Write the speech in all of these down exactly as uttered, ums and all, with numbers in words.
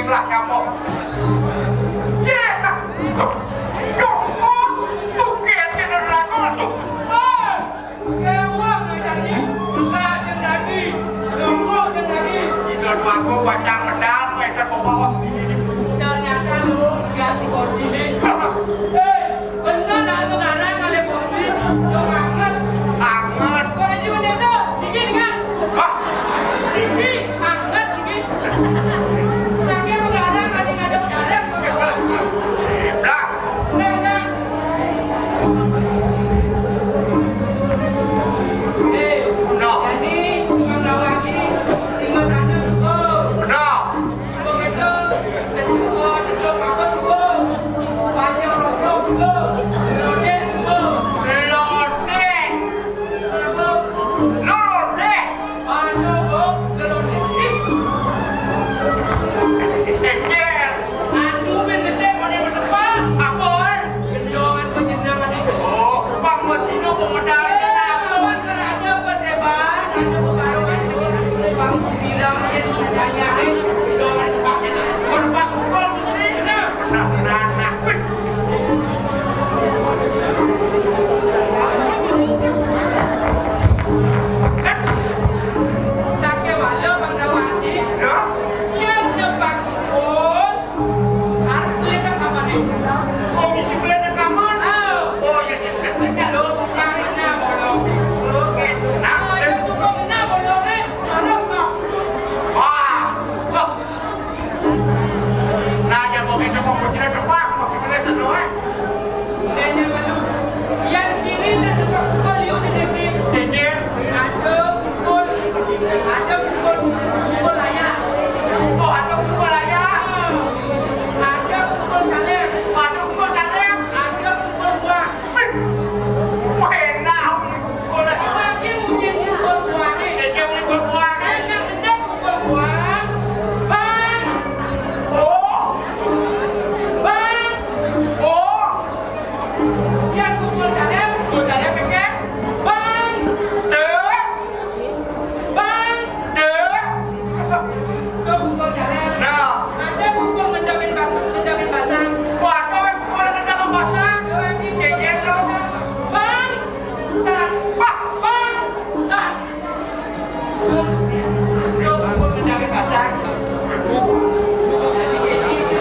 Lah nyamuk. Yé, nah. Nyokot, tuh, kété neraka, tuh. Hei, kéwang aja nih. Enggak, sing tadi. Nunggu, sing tadi. Itu aku pacang medal, pecah ke bawah sendiri. Ternyata lu ganti kursi nih. Hei, bener dah lu ngarang kali kursi. Lu anget. Anget. Kok ini mendesak? Dingin kan? Hah? Dingin, anget, dingin. Pakai udara, pakai ngadep udara, pakai apa? Blah. Enggak, enggak. Eh, no. Jadi, Bang Dawaki, singgah sana, syukur. No. Syukur itu, syukur, syukur, syukur. Panjang rokok, syukur. Lodeh, syukur. Lodeh. Lodeh. Aduh, Bu, gelondek. Jejer. Aduh, ben besar, mana yang berdepan? Apa, eh? Gendongan, pejendangan itu. Oh, Bang, buat sini, Bang, medal. Eh, awan kerajaan, Bos Eban, ada pembaruan, Bang, bilang aja, ditanyain, gendongan dipakai. Berdebat pukul, sih. Nah, nah, nah, nah. Wih. Sakéwala Bang Dawaki, ya? Yén nepak pukul, harus beli rekaman nih. Oh, mesti beli rekaman? Ah. Oh, ya, sih, kan sih, kalau rekamannya bolong. Oke. Nah, ah, dan yang suka kena bolongnya, serem, Pak. Wah, wah. Nah, ya, mau kita mau kita cepat, mau kita sedoi. Dene malu. Yang kiri na tukang pukul liu di sini. Jejer. Ada pukul, ada pukul, pukul layak. Oh, ada pukul layak. Ada pukul caleg. Oh, ada pukul caleg. Ada pukul buah. Wih, wah, enak. Pukul. Lagi mungkin pukul buah nih. Jejer, pukul buah nih. Enak, enak pukul buah. Bang. Oh. Bang. Oh. Yang pukul kalian, pukul kalian, Keke? Bang! Dek! Bang! Dek! Tuh, pukul kalian. Nah. Ada pukul menjamin bas-, menjamin basah. Waduh, pukul menjamin basah. Tuh, ini Keke tuh. Bang! Sat. Wah. Bang! Sat.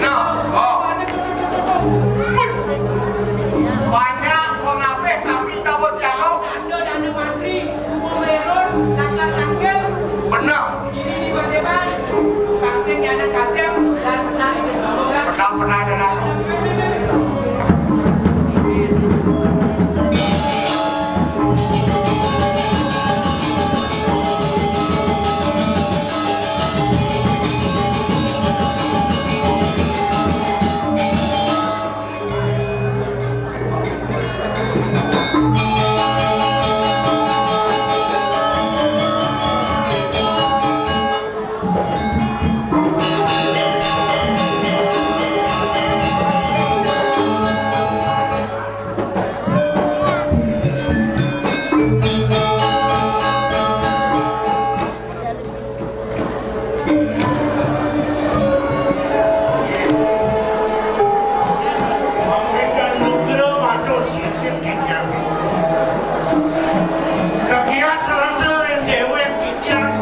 Nah, oh. Banyak wong apik sami cabut siaga. Bener. Pernah, pernah ada lagu. Memberikan nugra matur sisip titiang. Kegiat rasa ring déwék titiang.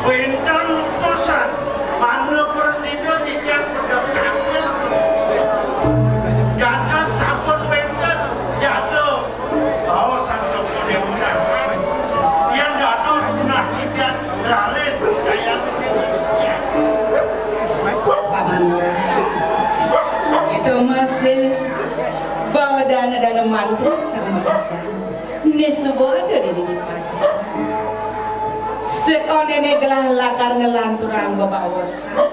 Wénten utusan mangda prasida titiang pedek tangkil. Jagat sampun wénten, jaga. Baos Sang Cokor Déwa Daharan. Yén dados genah titiang raris percaya déning titiang. Paman, kita masih bawa dana-dana mantra sama kaca. Ini suba ada di dini pasir. Sekonene gelah lakar ngelanturang bebaosan.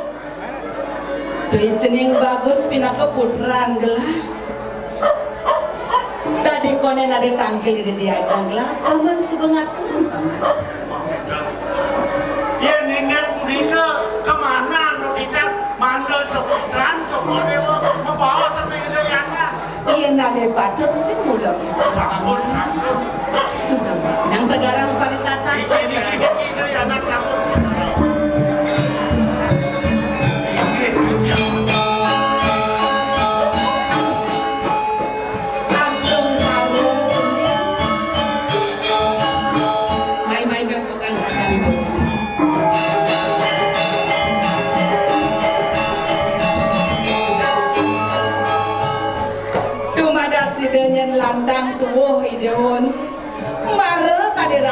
Duh, cening bagus pinaka putran gelah. Tadi konen ada tangkil di diajang gelah, paman suba ngaturang, paman. Yén inggih punika, kemana anu titiang mangga sepisan Cokor Déwa mabaos ring Ida Hyang? Yén nalih patut sing mula kita. Sampun, sampun. Sudah, yang tegarang paritatas. Iki, iki, iki, itu ya anak sampun. Inggih,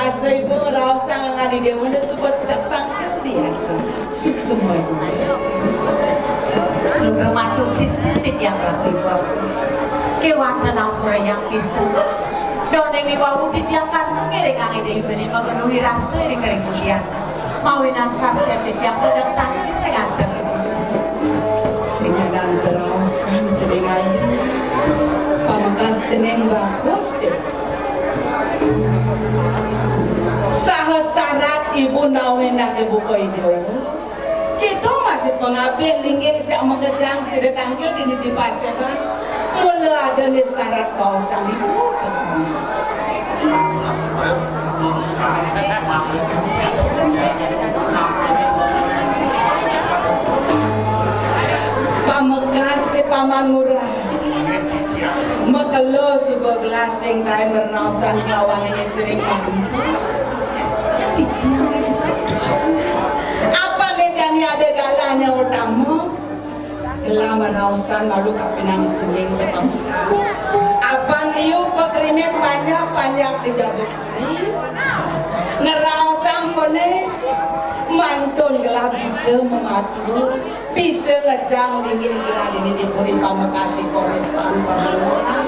Asa ibu ngraosang angan Ida Déwa suba tetep tangkil di ati. Suksma ibu. Nugraha matur sisip titiang Ratu Ibu. Kéwanten ampurayang pisan. Duaning wau titiang kantun ngiringang Ida Ibu magenuhi rasa ring karingkihan. Mawinan kasép titiang pedek tangkil ring ajeng Ibu. Sing ngenan raosan cening ayu. Pamekas cening bagus, cening. Saha sarat ibu nauhin ake buka Ida Déwa. Kita masih pangabih linggih jak makejang sida tangkil dini di paseban. Mula ada ni sarat baosan ibu. Pamekas ti Paman Ngurah. Makelo suba gelas sing taén reraosan kelawan ing sering mangku. Apané jani ada galahné utama? Gelah maraosan malu kapinang cening tepamekas. Apan liu pakrimin panjak-panjak di jagat kuri. Ngeraosang koné mantun gelah bisa mamatu. Bisa ngejang linggih gelah dini di puri pamekasi koripan pamanuan.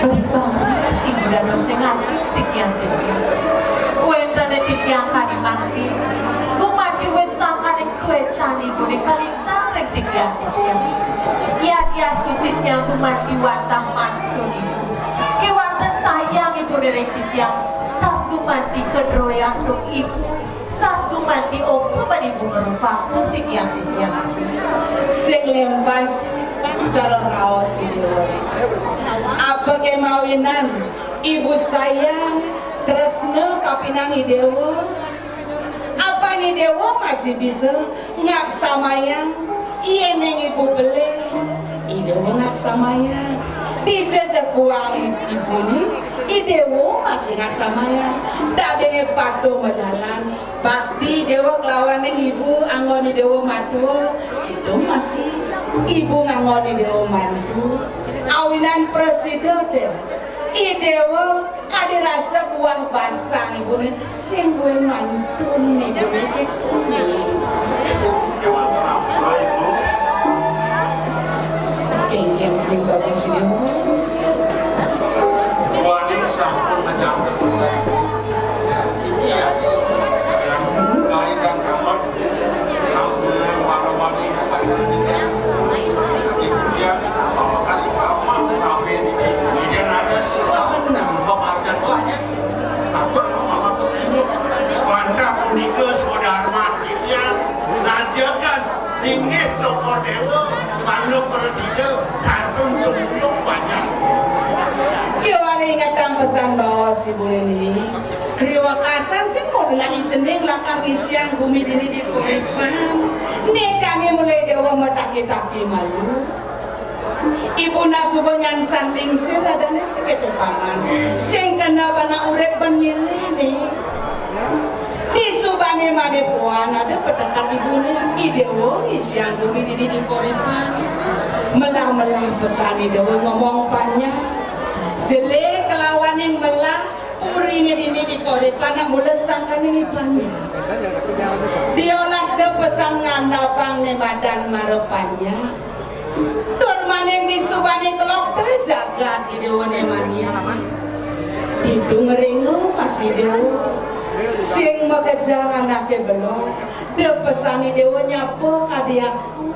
Bas banget ibu dados ngajuk sikian titiang. Wénten titiang kadi mangkin. Gumanti wit sangkaning suécan ibu di kalintang ring sikian titiang. Yadiastu titiang gumanti wantah mantun ibu. Kéwanten sayang ibu ring titiang. Sat gumanti kedroyan tung ibu. Satu mati oka bani bunga rupa sikian titiang. Sing lempas cara raos Ida Déwa. Apa kemawinan ibu sayang tresna kapinang Ida Déwa? Apa Ida Déwa masih bisa ngaksamayang? Yéning ibu belih, Ida Déwa ngaksamayang. Dija jekuang ibuné, Ida Déwa masih ngaksamayang. Dadiné patuh majalan. Bakti Déwa kelawaning ibu anggon Ida Déwa matua, itu masih ibu nganggon Ida Déwa mantu. Awinan prasida té, Ida Déwa kadi rasa buah basang ibuné sing duwé mantun ibuné kéto. Kéngkén sing bagus Ida Déwa. Waning sampun ngejang pesan. Iya, kali dan kawan sampun para wali pacaran ini. Iya, pamekasih apa? Tapi ini ada sih. Benar. Pemahaman banyak. Apa, apa, apa, ini? Wantah punika swadharma titiang ngajegang linggih Cokor Déwa, manuk prasida, kantun sumuyung banyak. Kéwala ingetang pesan baos ibu nini. Riwekasan sing mula nak cening lakar ngisiang gumi dini di kuripan. Né jani mula Ida Déwa mataki-taki malu. Ibu nak suba nyansan lingsir adané sakéto paman. Sing kena panak urip ban nyilih né. Disubané mané puan ada petekat ibuné. Ida Déwa ngisiang gumi dini di kuripan. Melah-melah pesan Ida Déwa ngomong panjang. Jelé kelawaning melah puriné dini di kuripan nak mula sangkaning ipanjang. Diolas da pesan ngandapang né madan mara panjang. Tur maning disubané kelok ta jagat Ida Déwa né mania. Ditu ngeringa masih Ida Déwa. Sing makejang anaké belog, da pesan Ida Déwa nyapa kadi aku.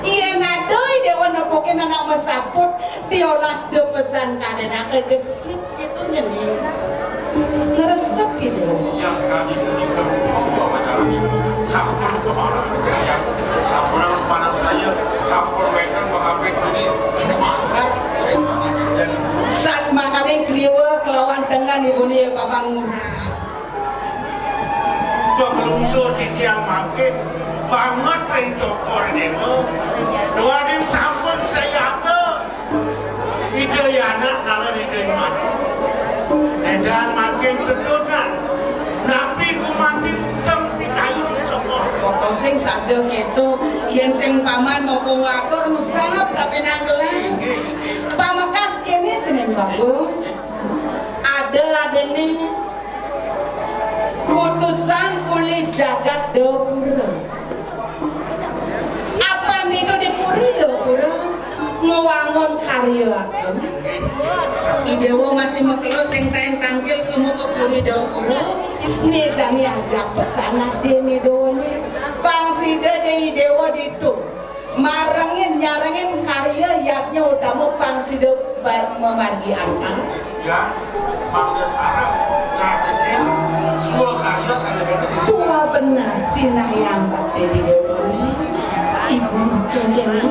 Yén ada Ida Déwa nepukin anak masaput, diolas da pesan kadén anaké gesit. Itu nyeni. Ngresep gitu. Yang kami berikan coba pacaran ini. Sampun kepala kerja. Sampun harus panas saya. Sampun wekan mengapik ini. Sat makané kliwa kelawan tengan ibuné ya Paman Ngurah. Pamalungsuh titiang mangkin banget ring Cokor Déwa. Duaning sampun sayaga. Ida Yana kala Ida Imas. Édan mangkin tetunan. Napi gumanti utang pikayu sapa? Pokok sing saja kéto, yén sing paman mau ngatur ngusap tapi nanggelan. Inggih, inggih. Pamekas kéné jeneng bagus. Adéné utusan uli jagat Dapura. Apan Ida di puri Dapura ngwangun karya ageng. I Déwa masih makelo sing taén tangkil kemu ka puri Dapura, né jani ajak pesan adéné Déwané. Pang sida dé I Déwa ditu. Marengin nyarengin karya yadnya utama pang sida ba-, mamargi antar. Ya, mangda sareng ngajekin sua karya sane beda di Tua benar, cinah yang bakti di Déwa né. Ibu, kénkén né.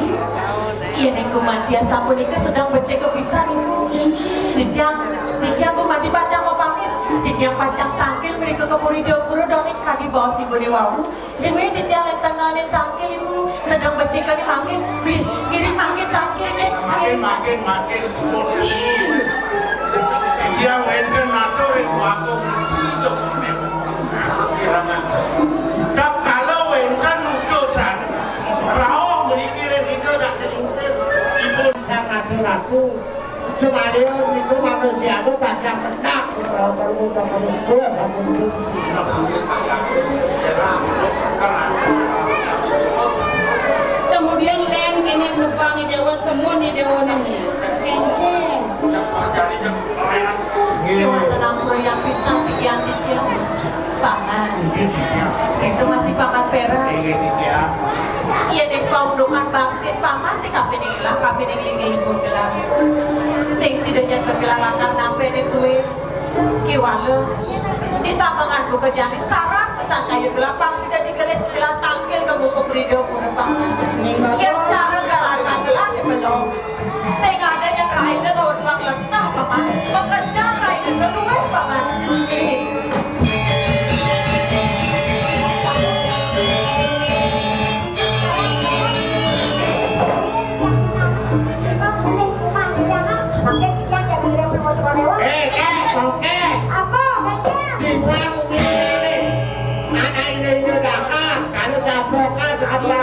Iya, Ning Gumanti, sapunika sedeng becik kapisan, Ibu. Kénkén. Titiang, titiang Gumanti pacang mapamit. Titiang pacang tangkil mrika ka puri Dapura, dongin kadi baos Ibu Déwa. Sing wénten titiang nénten naenin tangkil, Ibu. Sedeng becik kadi mangkin. Beli, ngiring mangkin tangkil. Makin, makin, makin. Titiang wénten atur ring Wagung. Dap kala wénten utusan rauh mriki ring Ida dak kelingsir. Ibu sang atur aku. Semalian niku manusia itu pacang menang. Kalau perlu, kalau perlu, sampun. Kemudian lén kéné sepang I Déwa, semun I Déwa né. Kénkén. Kéwanten ampun yang pisan tiang-tiang. Paman. Itu masih Paman Pérak. Iya, ning paundukan bangkit, Paman, di kapining ilang, kapining linggih ibu gelar. Sing sida nyén bergelar lanang nampénin duit. Kéwala. Di tambangan buka jani sarang pesan kayu gelar, pang sida digelis gelar tangkil ka buka prida pura, Paman. Yén cara gelar gelar di belum. Sing ada yang raine tau doang letah, Paman. Pekerjaan raine keluar, Paman. Eh, eh, oke. Apa? Baca. Dibuang umi ini. Anak ini ini dapat, kalau dapokan, apa?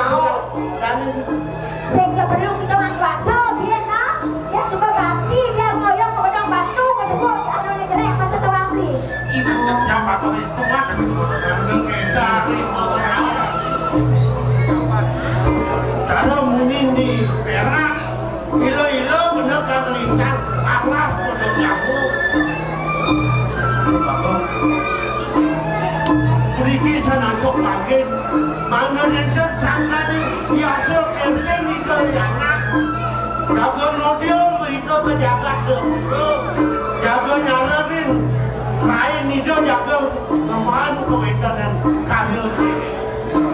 Sing keperlu kita ngan kuasa, dia nah. Dia suka ganti, dia ngoyong ke gedang batu, ke dukun, anu ni jelek, masa tawang di. Ibu. Yang batu itu mah. Kalau muni di Pérak, ilo-ilo bener kan lintang, alas pondok nyamuk. Mriki sanantuk mangkin, mangda nénten sangkaning biasa kénten Ida Hyang Anak. Jaga nodil Ida ka jagat Dapura. Jaga nyarengin rain Ida, jaga ngemban kawéntenan karya déwék.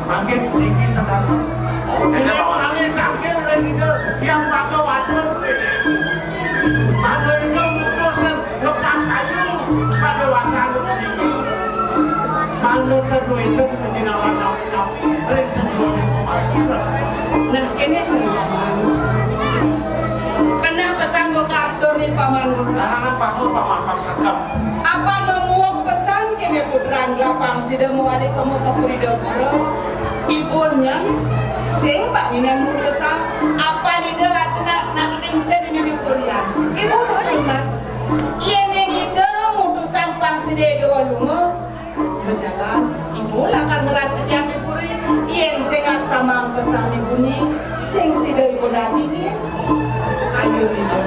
Mangkin puniki sedeng. Déwék malih tangkil ring Ida Hyang Bagawadur. Mangda Ida mutusin lepas kayu pada wasana puniki. Mangda ten wénten kajinawan napi-napi ring sajeroning pamangkin. Nah, kéné sing Paman. Keneh pesan buka atur ring Paman Lurah. Nah, Paman, Paman, pasekep. Apan mamuuk pesan kéné putran, lapang sida mawali ka muka puri Dapura. Ibu nyén sing bak nginan mutusan. Apan Ida atenak nak lingsir di purian. Ibu tunas. Yén Ida mutusang pang sida dua lunga, majalan, ibu lakar ngeras titiang di puri. Yén sing aksamang pesan ibu né, sing sida ibu nagingin. Ayo, Ida.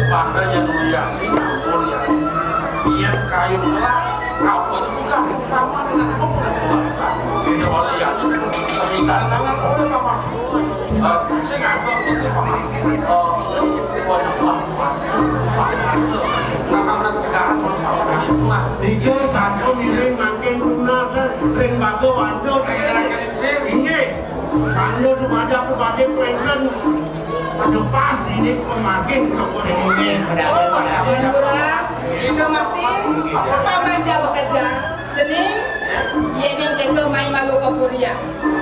Padanya duyang ini nyampur ya. Yén kayun ngeras, apa bukan utama dengan pembunuhan? Ini oleh ya, sementara tangan oleh sama. Eh, sing anggap itu, Paman. Eh, waduh, Pak, Mas, Pak, Mas. Nah, karena sekarang, Paman, itu, Mas. Tiga, satu, miring, makin tunas, ring bago, wanda, inggih. Mangda dumadak kepada wénten penepas ini pemakin kepada ini. Paman Lurah, kita masih Paman ja bekerja. Cening, yéning kita mai malu ke purian.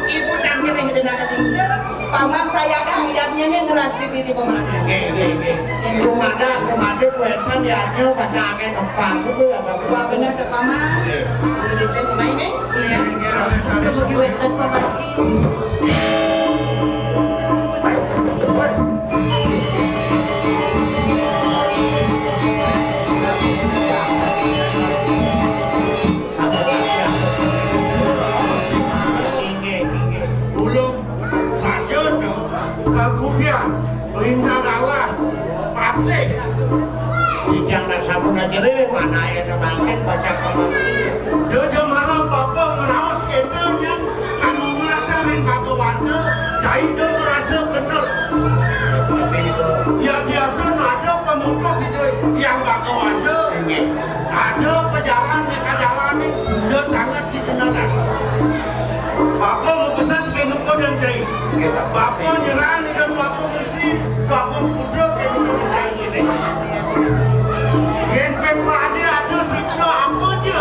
Ibu tangkil yang kena ketingsir, Paman saya akan lihatnya nih ngeras di diri Paman. Nggih, nggih, nggih. Dumadak, dumadak wénten yadnya pacang akeh tempat itu ya, tapi wah, bener teh, Paman. Nggih. Udah ditulis mai nih, ya. Nggih, nggih, nggih. Bagi wénten Paman. Nggih. Indah galah, pasti. Titiang nak sampun aja deh, mana aya nu mangkin baca komang. Dia jemara bapa ngeraos kitu nyan, kan merasa rin Bhagawanta, jadi dia merasa kenal. Ya biasa ada pemutus itu yang Bhagawanta. Inggih. Ada pejalan di kajalan ni, dia sangat si kenalan. Bapa mau pesan ke muka dan cai. Bapa nyerang dengan bapa mesti, bapa putra ke muka dan cai ini. Yen pepade ada sipta apa je,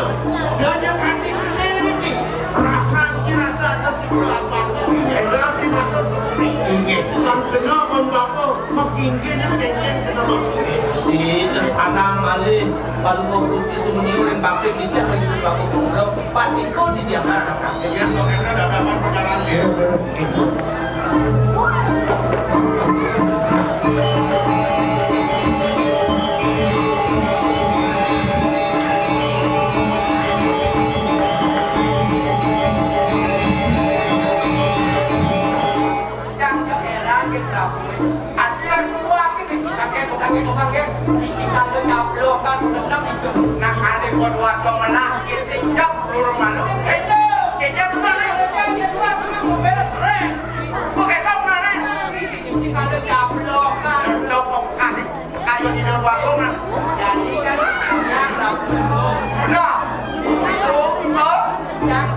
dia je kati kene ni, cik. Rasa cik rasa ada sipta apa-apa. Enggak cik mata putih. Inggih. Bang kena bang bapa, makin kena kengkeng kena bang. Di sana malih, kalau mau putih tu meniup yang bakti kita lagi bang bapa. Pas iko di dia masak. Jadi, kalau kena dadakan pejalan dia. Jangan heran, Prabu. Aturan luas ini, kakek, kakek, kakek. Isi kalau caplokan, benar itu. Nah, ada buat luas pemenang, kita siap, lur malu. Kita, kita tuh mana? Kita tuh mana? Mau beres, keren. Oke, kau mana? Isi, isi kalau caplokan. Toko kasih, kayu di dalam warung, nah. Jadi kan, nah, nah, nah. Nah, sumpah. Yang